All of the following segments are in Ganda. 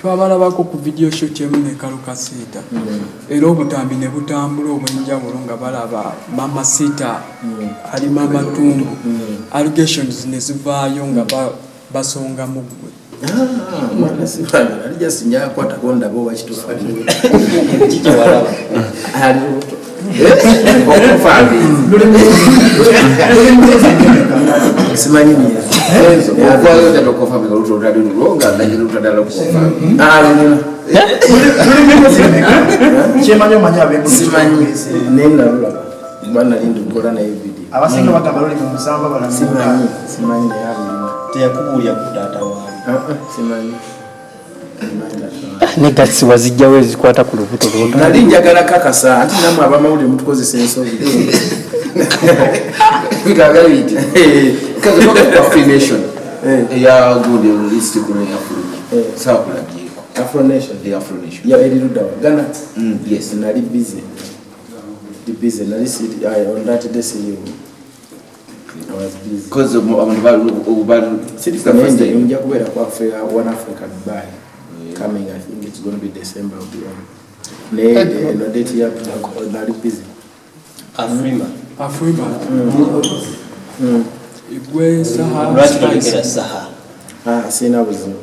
Twabalabako ku video show kyemu ne Karole Kasita, era obutambi ne butambula obw'enjawulo nga balaba Mama Sita ali mama tumbu, allegations ne zivaayo nga basonga mu ggwe. Ah, mwana sibange nali just njakwatako ndabe oba kituufu ali lubuto. Kiki walaba? Ali lubuto. Simanyi myezi. Ovaayo otya tokonfaminga olubuto olutali lulwo nga nanyini lutadala okukonfami? Ah, lulina. Kyemanyi omanyi ab'e Simanyi, naye nalulaba kuba nali ndikukola naye video. Abasinga bagamba luli mu 7, balala mu Simanyi. 6. Simanyi, naye alulina. Teyakubuulya ku taata waawe? Ah, ah, simanyi. Simanyi taata wange. Ne gatsi wazijjawo ezikwata ku lubuto lwota? Nali njagala kakasa anti namwe abamawulire mutukozesa ensobi. Bigagala biti kaze toka Afro Nation eya gundi list kuno eyafulumye, saakulabyeko. Afro Nation? Eya Afro Nation. Ya eri luddawa, Ghana? Yes. Nali busy, ndi busy, nali siri on that day siriwo. I was busy. Because abantu bali Siri. It's the first time. Nja kubeera ku Africa, One Africa Dubai coming. I think it's going to be December. I'll be on, naye eno date ya nali busy. Afrima. Afrima gwe Saha. Lwaki tolekera Saha? Ah, sina buzibu,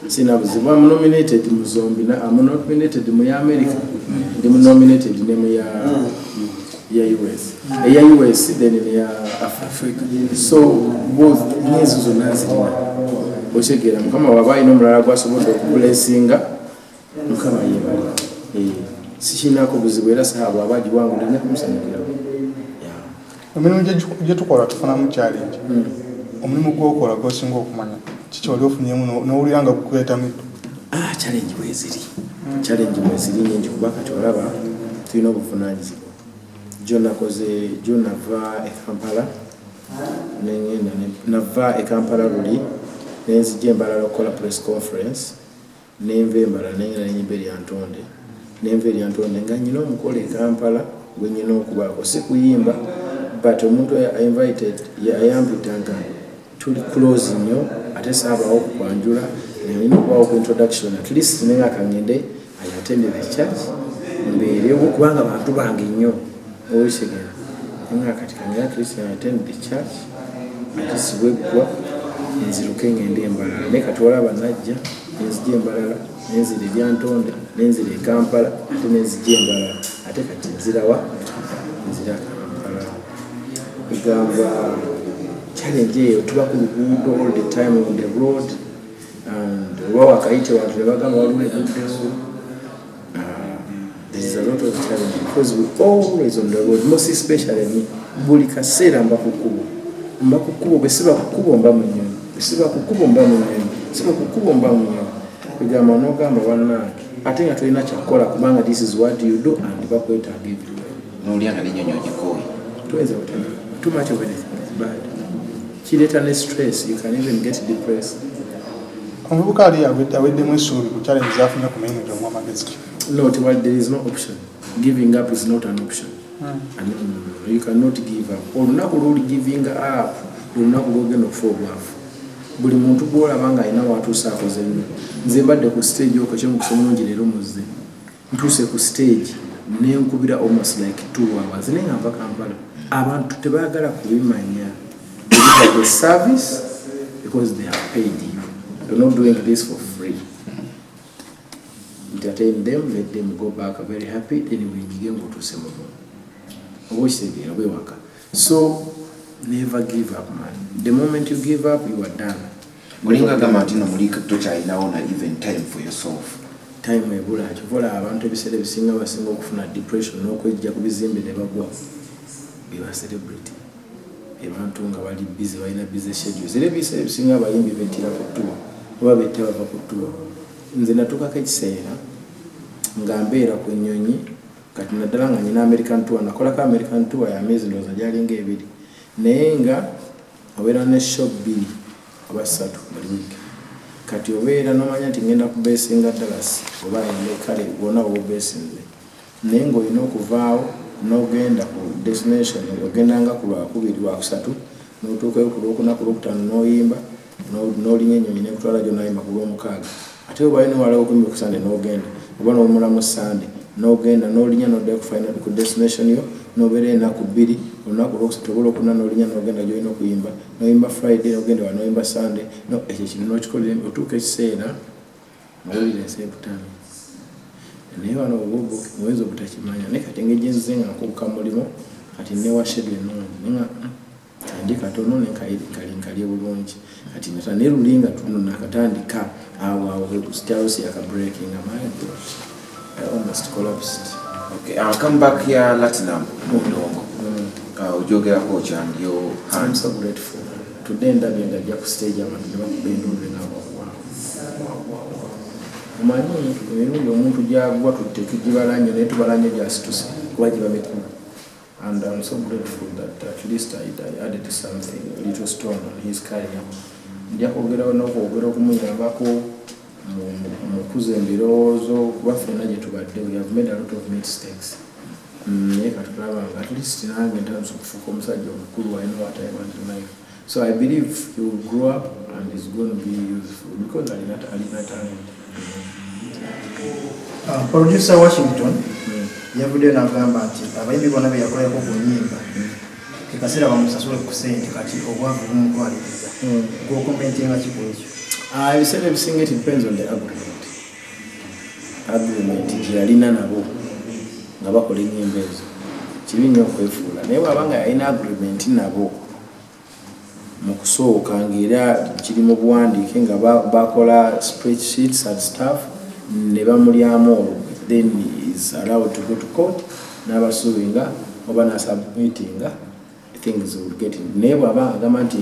sina buzibu. I'm nominated mu zombi. I'm nominated mu ya America, ndi mu nominated ne mu ya US, eya US then ne ya Africa. So both nezo zonna zirina okitegeera. Mukama waba alina omulala gwasobodde okublessinga, Mukama yebale. Eh, sikinako buzibu, era Saha bwaba agiwangudde nja kumusanyukirawo. Yeah. Emirimu gye tukola tufunamu challenge. Omulimu gwokola gwosinga okumanya kiki wali ofunyemu n'owulira nga gukuleeta middo? Ah, challenge bweziri, challenge bweziri nyingi, kuba kati olaba tulina obuvunanyizibwa. Jo nakoze, jo nava e Kampala nengenda nava e Kampala luli nenzija embalala okukola press conference, nenva embalala nengenda nenyimba eryantonde, nenva eryantonde nga nyina omukolo e Kampala gwe nyina okubaako, si kuyimba, but omuntu invited ayampita nga tuli close nnyo, ate saabawo okukwanjula, nina okubawo ku introduction at least, nenga kangende I attended the church mbeerewo kubanga bantu bange nnyo, owekigera nga kati kangende at least I attend the church, at least bweggwa nziruke ngende embalala. Naye kati olaba najja nenzija embalala, nenzira eryantonde, nenzira e Kampala, ate nenzija embalala, ate kati nzirawa? Nzira Kampala. Kugamba challenge eyo, tuba ku luguudo all the time, on the road, and oba wakayite bantu ne bagamba waliwo eguddewo. There is a lot of challenge because we always on the road, most especially me. Buli kaseera mba ku kkubo, mba ku kkubo. Bwe siba ku kkubo mba mu nnyonyi, bwe siba ku kkubo mba mu nnyonyi, siba ku kkubo mba mu nnyonyi. Kugamba n'ogamba bannange, ate nga tolina kyakukola kubanga this is what you do and bakwetaaga everywhere. Nolya nga nenyonyi ogikooye. Tuyinza butya? Too much of anything is bad, kireeta ne stress, you can even get depressed. Omuvubuka ali aweddemu essuubi ku challenge zafunye ku mirimu gy'omu, amagezi ki? No, there is no option. Giving up is not an option. And no, no, no, you cannot give up. Olunaku lwoli giving up, olunaku lwogenda okufa obwavu. Buli muntu gwolaba nga alina watuuse akoze nnyo. Nze mbadde ku stage okwo, ekyomukisa omulungi leero muzze ntuuse ku stage nenkubira almost like 2 hours, naye nga nva Kampala. Abantu tebaagala kubimanya. Deliver the service because they have paid you. You're not doing this for free. Entertain them, let them go back very happy, then wenyige ngaotuuse mu oba okitegeera bwewaka. So never give up, man. The moment you give up, you are done. Olinga agamba nti no muli tokyalinawo na even time for yourself. Time ebula. Kyova olaba abantu ebiseera ebisinga basinga okufuna depression n'okwejja ku bizimbe ne bagwa beba celebrity, abantu nga bali busy, balina busy schedules. Era ebiseera ebisinga abayimbi bettira ku tour oba betta bava ku tour. Nze natuukako ekiseera nga mbeera ku nnyonyi kati, naddala nga nyina American tour. Nakolako American tour ya myezi ndowooza gyalinga 2, naye nga obeera ne show bbiri oba ssatu buli wiiki. Kati obeera nomanya nti ngenda kubeesinga Dallas oba ene, kale wona oba obeesinze, naye ng'olina okuvaawo n'ogenda ku destination, ogendanga ku Lwakubiri, Lwakusatu, n'otuukayo ku Lwokuna, ku Lwokutaano n'oyimba, n'olinya ennyonyi nekutwala gyonayimba ku Lwomukaaga, ate. Ate oba olina walawo okumbi ku Sunday n'ogenda, oba n'owummulamu Sunday n'ogenda n'olinya n'oddayo ku final ku destination yo, n'obeera ennaku 2, olunaku olwokusatu oba olwokuna n'olinya n'ogenda gy'olina okuyimba, n'oyimba Friday, n'ogenda wa n'oyimba Sunday. No, ekyo kino n'okikolera otuuka ekiseera ng'owulira ensi ekutamye. Naye wano oba oyinza obutakimanya, naye kati engeri gye nzize nga nkubuka mulimu, kati newa schedule ennungi, naye nga kandi katono nenkalinkalye bulungi. Kati nata ne luli nga tuno nakatandika awo awo Charles yakabreaking, my God, I almost collapsed. Okay, comeback ya Latinum mu ndongo. Ojogerako kyandyo. I'm so grateful. Today ndabye nga ajja ku stage, abantu ne bakuba enduulu nga wow, wow, wow, wow. Omanyi emirundi omuntu gyagwa tetugibala nnyo, naye tubala nnyo gyasituse kuba giba mikulu. And I'm so grateful that at least I added something, a little stone on his career. Nja kwogerawo n'okwogera okumuyambako mu kuza ebirowoozo, kuba ffenna gye tubadde we have made a lot of mistakes. Naye katulaba nga at least nange ntandise okufuuka omusajja omukulu. I know what I want in life. So I believe he will grow up and is going to be useful because alina talent. Producer Washington yavuddeyo n'agamba nti abayimbi bonna be yakolerako ku nnyimba ke kaseera bamusasule ku ssente, kati obwavu bumutwaliriza. Gw'ocommentinga ki ku ekyo? Ah, ebiseera ebisinga it depends on the agreement. Agreement gye yalina nabo nga bakola ennyimba ezo. Kibi nnyo okwefuula, naye bw'aba nga yalina agreement nabo mu kusooka, ng'era kiri mu buwandiike nga bakola spreadsheets and stuff ne bamulyamu olwo, then is allowed to go to court n'abasuubinga oba n'asubmitinga, things will get in. Naye bw'aba agamba nti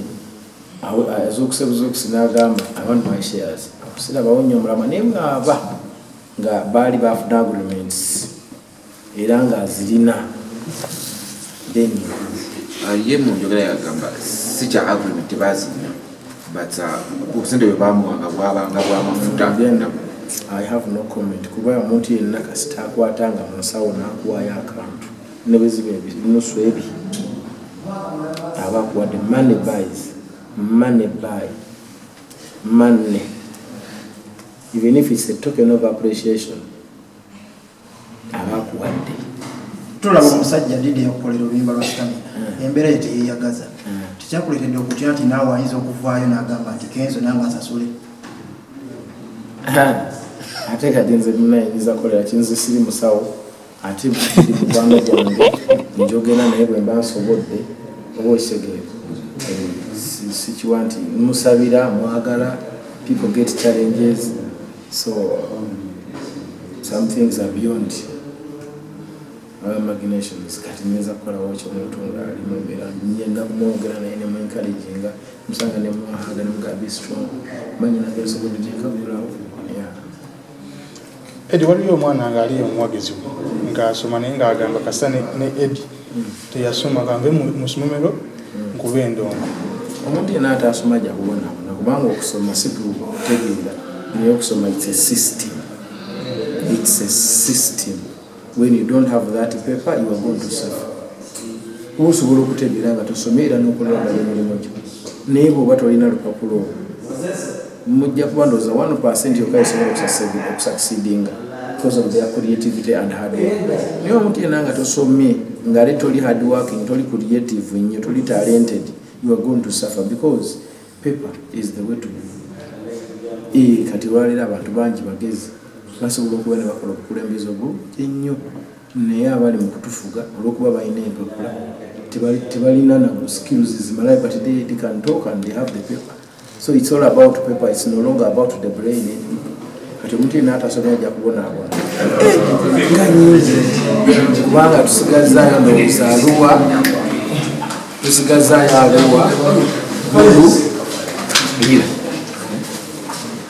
azuukuse buzuukusi n'agamba, "I want my shares," akusirabawo nnyo omulama. Naye bw'aba nga baali bafuna agreements era ng'azirina, then Ye mu njogera yagamba si kya agreement, tebazirina, but obusente bwe bamuwanga bwabanga bwamafuta. Then I have no comment, kuba omuntu yenna kasita akwatanga mu nsawo n'akuwaayo akantu ne bwe ziba ebinusu ebi aba akuwadde. Money buys, money buy money, even if it's a token of appreciation, aba akuwadde. Tulaba omusajja Didi yakukolera oluyimba lwa Stamina, embeera ye teyeyagaza. Tekyakuleetedde okutya nti naawe ayinza okuvaayo n'agamba nti Kenzo nange asasule? Ate kati nze munayinza kolera kinze? Siri musawo, ate ndi mukwano gwange, njogera naye bwe mba nsobodde, oba okitegeera. Sikiwa nti musabira mwagala. People get challenges, so some things are beyond our imaginations. Kati nyinza kukolawo ki omuntu ngaali mu mbeera? Nyenda kumwogera naye nemwencouraginga, musanga nemwahaga nemugaa, "Be strong." Manyi nange nsobodde tenkagulawo, yeah. Edi, waliyo omwana ng'ali omuwagizi we ng'asoma, naye ng'agamba kasita ne Edi teyasoma, kanve mu ssomero nkuba endongo. Omuntu yenna atasoma ajja kubonaabona, kubanga okusoma si kutegeera, naye okusoma it's a system, it's a system. When you don't have that paper, you are going to suffer. Kuba osobola okutegeera nga tosomye era n'okolera ddala emirimu gyo, naye bw'oba tolina lupapula olwo, mujja kuba ndowooza 1% yokka esobola okusucceedinga because of their creativity and hard work. Naye omuntu yenna nga tosomye, ng'ate toli hard working, toli creative nnyo, toli talented, you are going to suffer because paper is the way to go. Kati olwaleero abantu bangi bagezi, basobola okuba ne bakola obukulembeze obulungi ennyo, naye abali mu kutufuga, olwokuba balina empapula, tebalina na skills zimalayo, but they can talk and they have the paper. So it's all about paper, it's no longer about the brain anymore. Kati omuntu yenna atasomye ajja kubonaabona nga nyingi, kubanga tusigazaayo ndowooza Arua, tusigazaayo Arua, Gulu, Lira,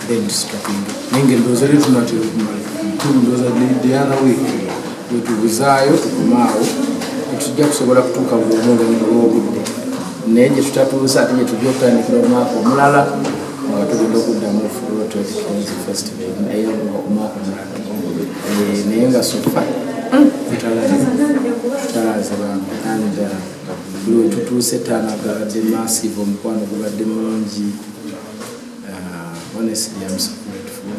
then stopping. Naye nga endowooza eri tunatera okumala, ndowooza the other week bwetubuzaayo tukomaawo, tetujja kusobola kutuuka buli omu olw'obudde, naye gye tutatuuse ate gye tujja okutandikira omwaka omulala nga tugenda okuddamu Full Festival naye omwaka omulala. Naye nga so far tutalaze bantu, and buli we tutuuse taanagabadde massive, omukwano gubadde mulungi. Honestly, I'm so grateful.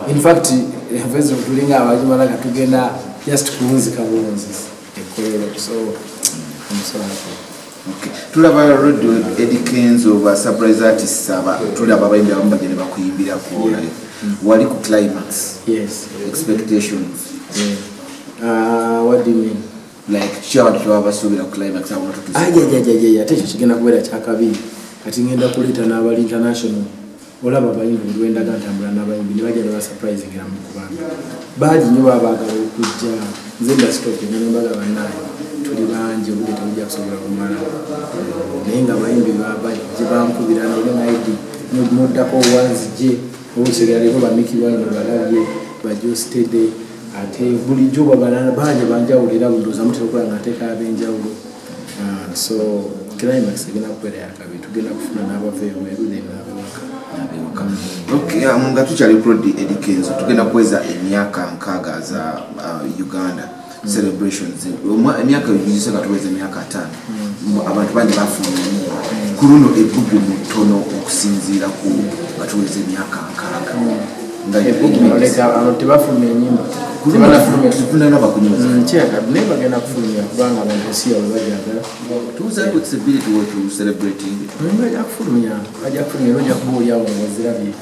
In fact, festival tulinga abagimala nga tugenda just kuwunzika buwunzizi ekolero, so I'm so happy. Okay. Tulaba Radio Eddy Kenzo ba surprise artists, aba tulaba abayimbi abamu bagenda bakuyimbirako like wali ku Climax. Yes. Expectations? Yeah. What do you mean? Like ki abantu kyebaba basuubira ku Climax abo tutuuse? Ajajajaja, ate ekyo kigenda kubeera kyakabi. Kati ngenda kuleeta n'abali international. Olaba abayimbi buli lwendaga ntambula n'abayimbi ne bajja ne basurprisingira mu kubanga bangi nnyo baba baagala okujja. Nze mbastopinga ne mbaga, bannaaye, tuli bangi, obudde tebujja kusobola kumala. Naye nga abayimbi bajje bankubira nolinaidi muddako wanzije obusigala leero, ba Mikie Wine balabye, bajostede, ate bulijjo babalala bangi banjawulo, era ndowooza mutera okukola nga nteeka ab'enjawulo. Ah, so Climax egenda kubeera yakabi, tugenda kufuna n'abava ebweru then n'abewaka. Abewaka. Okay, nga tukyali ku Lord Eddy Kenzo, tugenda kuweza emyaka 60 za Uganda celebrations. Emyaka giyise nga tuweza emyaka 50. Abantu bangi bafuna enyimba ku luno, ebbugumu ttono okusinziira ku nga tuweza emyaka 60 nga Leka abantu tebafulumya enyimba. Ku luno Tebanafulumya. Tetunalaba ku nyimba zaffe. Kyeka naye bagenda kufulumya kubanga abantu ensi yaabwe bajagala. Tuwuzayo accessibility to celebrating. Bajja kufulumya, bajja kufulumya, era ojja kuba oliawo nga ozirabye.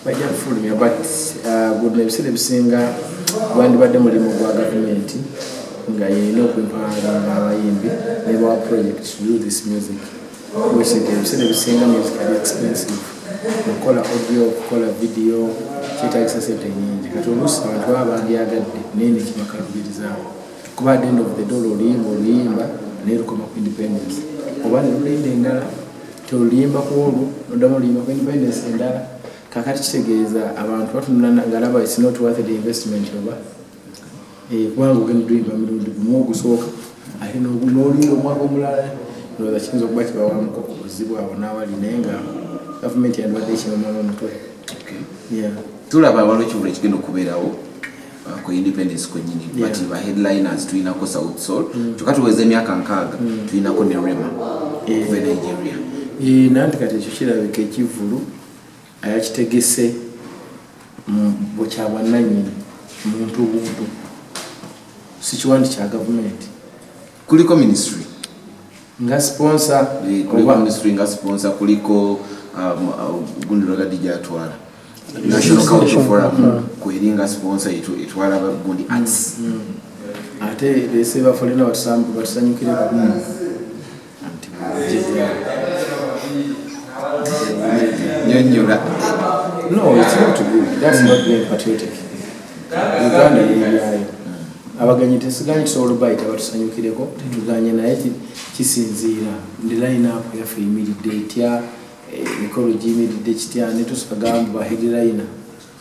Bajja kufulumya, but guno ebiseera ebisinga gwandibadde mulimu gwa gavumenti nga yerina okuempoweringa abayimbi nebawa project to do this music. Wesege ebiseera ebisinga music ali expensive, okukola audio, okukola video kyetagisa sente nyingi. Kati oluusi abantu baba bandyagadde naye nekibakalubirizaako, kuba at the end of the day oluyimba oluyimba naye lukoma ku independence oba ne lulinda endala, toluyimba ku olwo noddamu oluyimba ku independence endala. Kakati kitegeeza abantu batunula ngaalaba it's not worth the investment, oba kubanga ogenda oluyimba mirundi gumu ogusooka ate n'oluyimba omwaka omulala. Ndowooza kiyinza okuba kibawamuko ku buzibu awo n'awali, naye nga gavumenti yandibadde ekimamu omutwe. Yeah. Tulaba waliwo ekivulu ekigenda okubeerawo ku independence kwennyini, but ba headliners tulinako Sauti Sol, kyokka tuweza emyaka 60, tulinako ne Rema okuva e Nigeria. Nanti kati ekyo kirabika ekivulu ayakitegese bukya bwannannyini muntu buntu, si kiwandi kya gavumenti. Kuliko ministry nga sponsor. Kuliko Oba ministry nga sponsor, kuliko gundi lwagadi gyatwala National Cultural Forum kweri nga sponsor, etwala gundi arts. Ate lese bafolena batusanyukireko anti jeja. Nyonyola. No, it's not good. That's not being patriotic. Uganda yebyayo. Abagenyi tesiganyi, tusobola obayita batusanyukireko, tetuganye, naye kisinziira ndi line up yaffe eyimiridde etya, emikolo giyimiridde kitya, netusagamba ba headliner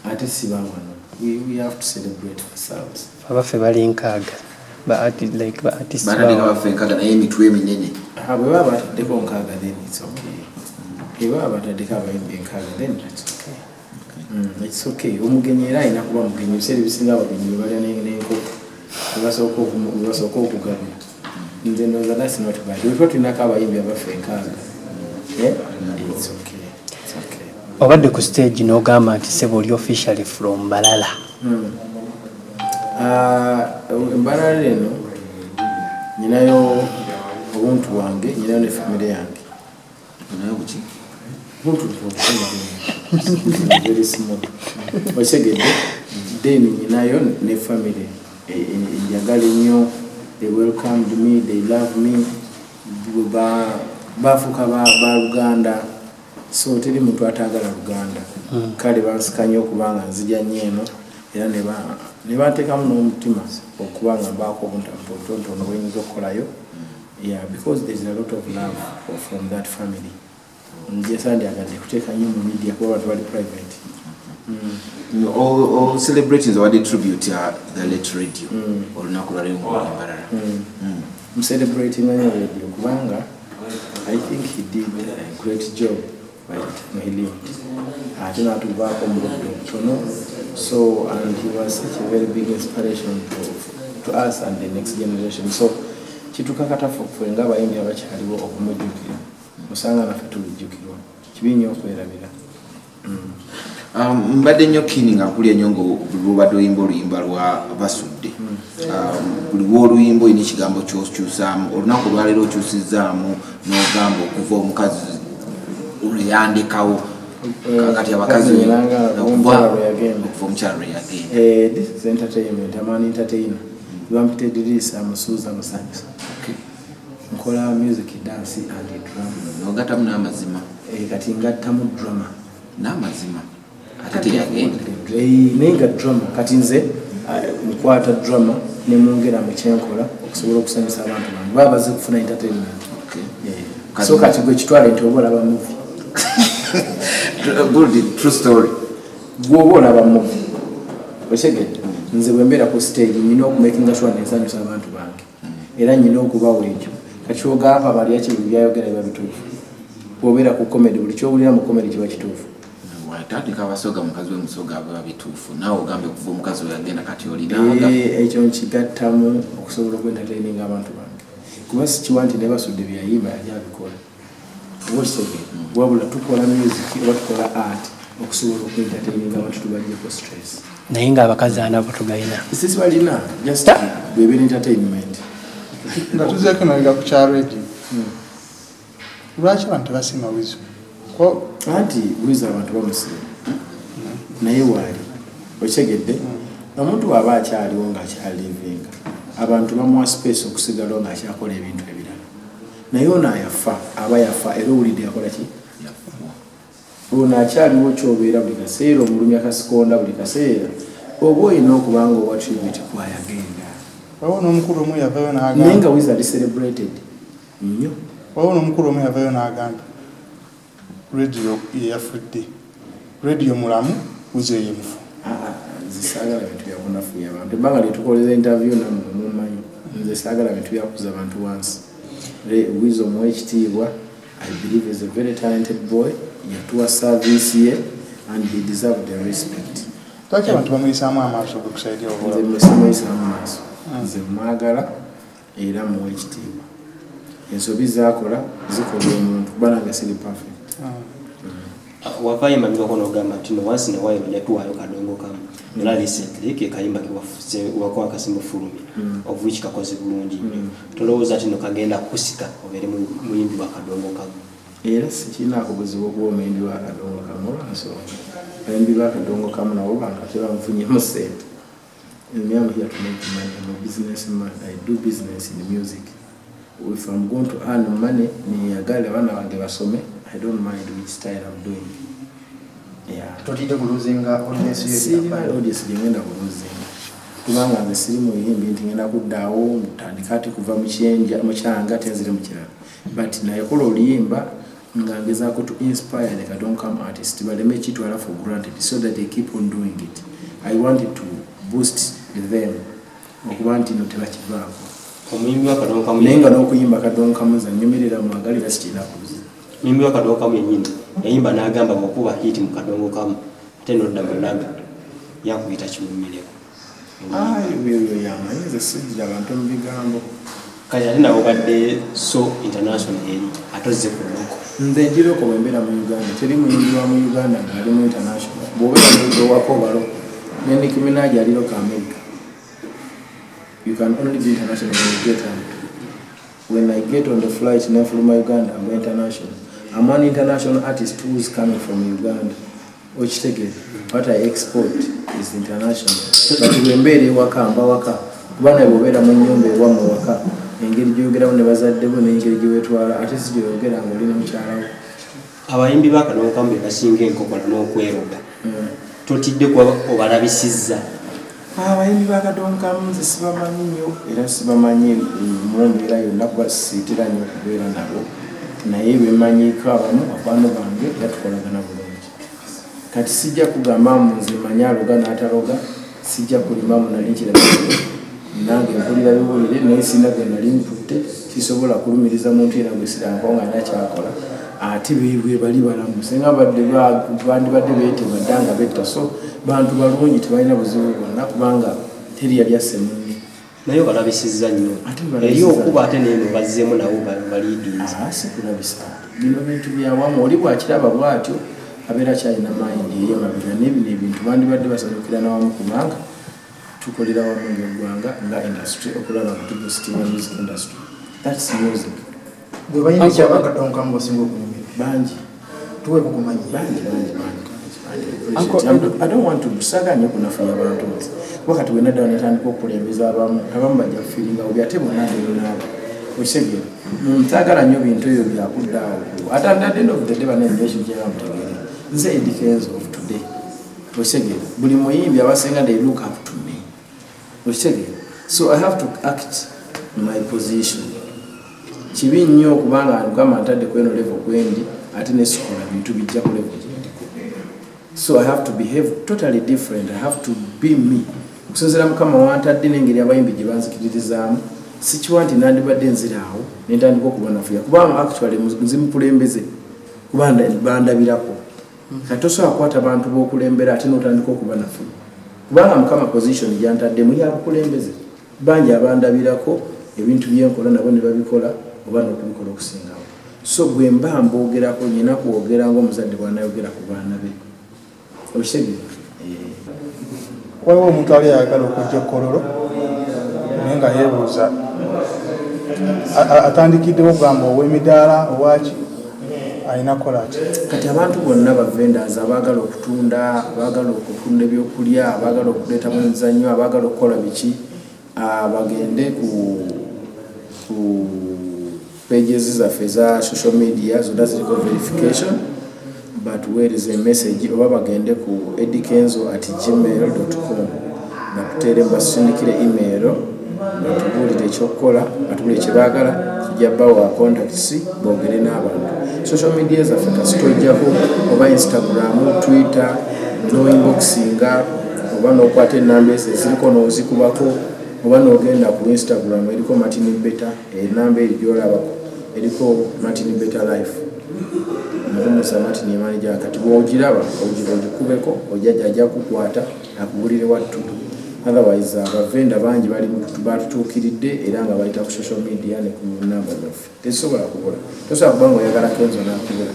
ate si bawano. We have to celebrate ourselves. Abaffe bali 60 ba like ba artists. Batandika bawa. baffe 60 naye emitwe eminene. Ah, bwe baba bataddeko 60 then it's okay. Bwe baba bataddeko abayimbi 60 then it's okay. It's okay. Omugenyi era alina kuba mugenyi. Ebiseera ebisinga abagenyi bwe balya n'enkoko bwe basooka okugabira. Nze ndowooza that's not bad. Bwe tuba tulinako abayimbi abaffe 60, eh? It's okay. It's okay. Obadde ku stage n'ogamba nti sebo oli officially from Mbarara. Ah, Mbarara eno nyinayo obuntu bwange, nyinayo ne famire yange. Naye buki? Buntu very small, okitegedde? Then nyinayo ne family enjagala ennyo. They welcomed me, they love me. Bwe bafuuka ba Luganda, so teri muntu ataagala Luganda. Kale bansikanye okuba nga nzija nnyo eno, era ne banteekamu n'omutima okuba nga mbaako obuntu obutonotono bwenyinza okukolayo. Yeah, because there is a lot of love from that family. Nje sandyagadde kuteeka nnyo mu media kuba abantu bali private. All celebrations awadde tribute ya the late Radio olunaku lwaleero nga Mbarara. Mcelebrating nnyo Radio kubanga I think he did a great job by the time he lived, ate n'atuvaako mu budde obutono. So, and he was such a very big inspiration to us and the next generation, so kitukakatafu ffe ng'abayimbi abakyaliwo okumujjukira, osanga naffe tulijjukirwa. Kibi nnyo okwerabira. Mbadde nnyo kini nga nkulya nnyo nga lubadde oyimba oluyimba lwa Basudde. Buli lwoluyimba olina ekigambo kyokyusaamu. Olunaku olwaleero okyusizzaamu n'ogamba okuva omukazi lweyandekawo, kati abakazi Omukyala lwe yagenda. Okuva omukyala lwe yagenda. This is entertainment. I'm an entertainer. Bampita Edirisa Musuuza Musanyusa. Nkola music, dance and drama. Nogatamu n'amazima. Kati ngattamu drama. N'amazima ate teyagenda. Naye nga drama, kati nze nkwata drama nemwongera mu kyenkola okusobola okusanyusa abantu bange baba baze kufuna entertainment. So kati gwe kitwale nti oba olaba movie. Good, true story. Gwoba olaba movie, okitegedde? Nze bwe mbeera ku stage nyina okumakinga sure nensanyusa abantu bange, era nyina okubawa ekyo. Kati ogamba balya ki, byayogera biba bituufu. Bwobeera ku comedy, buli kyowulira mu comedy kiba kituufu. Watandika abasoga, mukazi we musoga, aba bituufu. Naawe ogambe okuva omukazi we yagenda, kati olinaga. Ekyo nkigattamu okusobola okwentertaininga abantu bange, kuba sikiwa nti nebasudde byeyayimba yali abikola, oba okitegeera? Wabula tukola music oba tukola art okusobola okwentertaininga abantu, tubajjeko stress. Naye ng'abakazi anabo tugayina. Sisi balina, just bwebeera entertainment. Nga tuzeeko emabega ku kya Radio, lwaki abantu tebasiima Wizo? Anti Wizo abantu bamusiima, naye waali, okitegedde? Omuntu bw'aba akyaliwo ng'akyalivinga, abantu bamuwa space okusigalawo ng'akyakola ebintu ebirala, naye ono ayafa aba yafa. Era owulidde yakola ki? Ono akyaliwo kyobeera buli kaseera omulumya kasikonda buli kaseera, oba olina okuba nga owa tribute kwayagenda. Waliwo n'omukulu omu yavayo naye n'agamba nga Wizo ali celebrated nnyo. Waliwo n'omukulu omu yavayo n'agamba Radio yeyafudde, Radio mulamu, Wizo ye mufu. Ah, nze saagala bintu byakunafuya abantu. Ebbanga lyetukoleza interview nammwe mumanyi, nze saagala bintu byakuza abantu wansi. Wizo muwa ekitiibwa. I believe is a very talented boy. Yatuwa service ye and he deserved the respect. Lwaki abantu bamuyisaamu amaaso gwe kusaidia? Nze oba musimuyisaamu maaso. Nze mwagala era muwa ekitiibwa. Ensobi zakola zikola omuntu, kuba nange siri perfect. Wavaayo emabegako n'ogamba nti no once in a while ojja tuwaayo kadongo kamu, era recently ke kayimba kewakuba akasimba fulumya, of which kakoze bulungi nnyo. Tolowooza nti no kagenda kusika obeere muyimbi wa kadongo kamu? Era sikirinaako buzibu okuba omuyimbi wa kadongo kamu, olwansonga abayimbi ba kadongo kamu nabo bantu ate banfunyemu sente. Me, I'm here to make money. I'm a businessman. I do business in music. If I'm going to earn money, niyagale abaana bange basome, I don't mind which style I'm doing. Yeah. Totidde kuluzinga audience yo? Sirina audience gyengenda kuluzinga, kubanga nze siri muyimbi nti ngenda kuddaawo ntandika ati kuva mu kyanga ate nzire mu kirala. But nayekola oluyimba nga ngezaako to inspire the kadongo kamu artist baleme kitwala for granted, so that they keep on doing it. I wanted to boost them okuba nti no tebakivaako. Omuyimbi wa kadongo kamu Naye nga n'okuyimba kadongo kamu nze nyumirira, mwagalira, sikirina kubuzibu. Omuyimbi wa kadongo kamu yennyini yayimba n'agamba bw'okuba hit mu kadongo kamu ate nodda mu ragga, yakuyita kiwumireko. Ebyo yamanyi, nze sijja abantu mu bigambo. Kati ate nabo badde so international eri ate ozze ku local. Nze ndi local. Bwe mbeera mu Uganda, teri muyimbi wa mu Uganda ng'ali mu international. Bw'obeera owaka obalo ne Nicki Minaj ali local America. You can only be international when you get out. When I get on the flight nenfuluma Uganda, I'm international. I'm an international artist who is coming from Uganda, okitegeera? What I export is international, but bwe mbeera ewaka mba waka, kuba naye bw'obeera mu nnyumba ewammwe waka, engeri gy'oyogeramu ne bazadde bo n'engeri gye weetwala ate si gyoyogera ng'oli ne mukyalawo. Abayimbi ba kadongo kamu be basinga enkokola n'okweroga. Totidde kuba obalabisizza? Abayimbi ba kadongo kamu nze sibamanyi nnyo, era sibamanyi mu mbeera yonna, kuba siitera nnyo okubeera nabo, naye bemanyiiko abamu bakwano bange era tukolagana bulungi. Kati sijja kugamba mu nze manyi aloga n'ataloga, sijja kulimamu. Nali nkiraba nange mpulira biwulire, naye sina gwe nali nkutte. Sisobola kulumiriza muntu era gwe siranko nga nakyakola, ate bebwe bali balamu, singa badde bandibadde beetema dda nga betta. So bantu balungi, tebalina buzibu bwonna, kubanga teri yali asse munne. Naye obalabisizza nnyo. Ate eri balabisizza. Okuba ate neeno bazzeemu nabo baliidinzi. Ah, si kulabisa, bino bintu byawamu. Oli bwakiraba bwatyo Abeera akyalina mind ey'emabega. Naye bino ebintu bandibadde basanyukira nawamu, kubanga tukolera wamu ng'eggwanga, nga industry, okulaba nga tuboostinga music industry. That's music. Gwe bayimbi ki abakadonkamu basinga okunyumira? Bangi. Tuweeko kumanya. Bangi, bangi, bangi, bangi. Uncle I don't want to, saagala nnyo kunafuya bantu nze, kuba kati bwe naddawo netandika okukulembeza abamu, abamu bajja kufiiringa bubi, ate bonna ndionaabo, okitegeera? Saagala nnyo bintu ebyo byakudda awo. Ate at the end of the day, banene, ekintu kyeba mutegeere, nze Eddy Kenzo of today, okitegeera? Buli muyimbi abasinga, they look up to me, okitegeera? So I have to act my position. Kibi nnyo okubanga ngamba ntadde ku eno level kwendi, ate nesikola bintu bijja ku level gyendiko. So I have to behave totally different. I have to be me, okusinziira Mukama wantadde n'engeri abayimbi gye banzikiririzaamu. Sikiwa nti nandibadde nziraawo nentandika okubanafuya, kubanga actually nzi mukulembeze, kuba bandabirako. Kati tosobola kukwata bantu b'okulembera ate n'otandika okubanafuya, kubanga Mukama position gyantaddemu yabukulembeze. Bangi abandabirako ebintu byenkola, nabo ne babikola oba n'okubikola okusingawo. So bwe mba mboogerako, nyina kwogera ngaomuzadde bwanayogera ku baana be, okitegeera? Waliwo omuntu ali ayagala okujja ekololo, naye nga yeebuuza atandikiddewo okugamba ow'emidaala owaki alina kukola ati? Kati abantu bonna, ba vendors abaagala okutunda, abaagala okutunda ebyokulya, abaagala okuleetamu emizannyo, abaagala okukola biki, bagende ku pages zaffe eza social media, zonna ziriko verification, batuweereza emessage oba bagende ku eddykenzo@gmail.com, batuteere, basindikire email, batubuulire ekyokukola, batubuulire kyebaagala. Tujja bawa contacts boogere n'abantu. Social media zaffe kasita ojjako oba Instagram, Twitter, no inboxinga oba n'okwata enamba ezo eziriko n'ozikubako, oba n'ogenda ku Instagram eriko Martin Beta, enamba eri gyolabako eriko Martin Beta Life, Muhumuza Martin manager. Kati bwogiraba ogikubeko, ojja kukwata akugulire wattu. Otherwise abavenda bangi bali batutuukiridde era nga bayita ku social media ne ku namba zaffe. Tezisobola kubula, tosobola kuba nga oyagala Kenzo nakubula.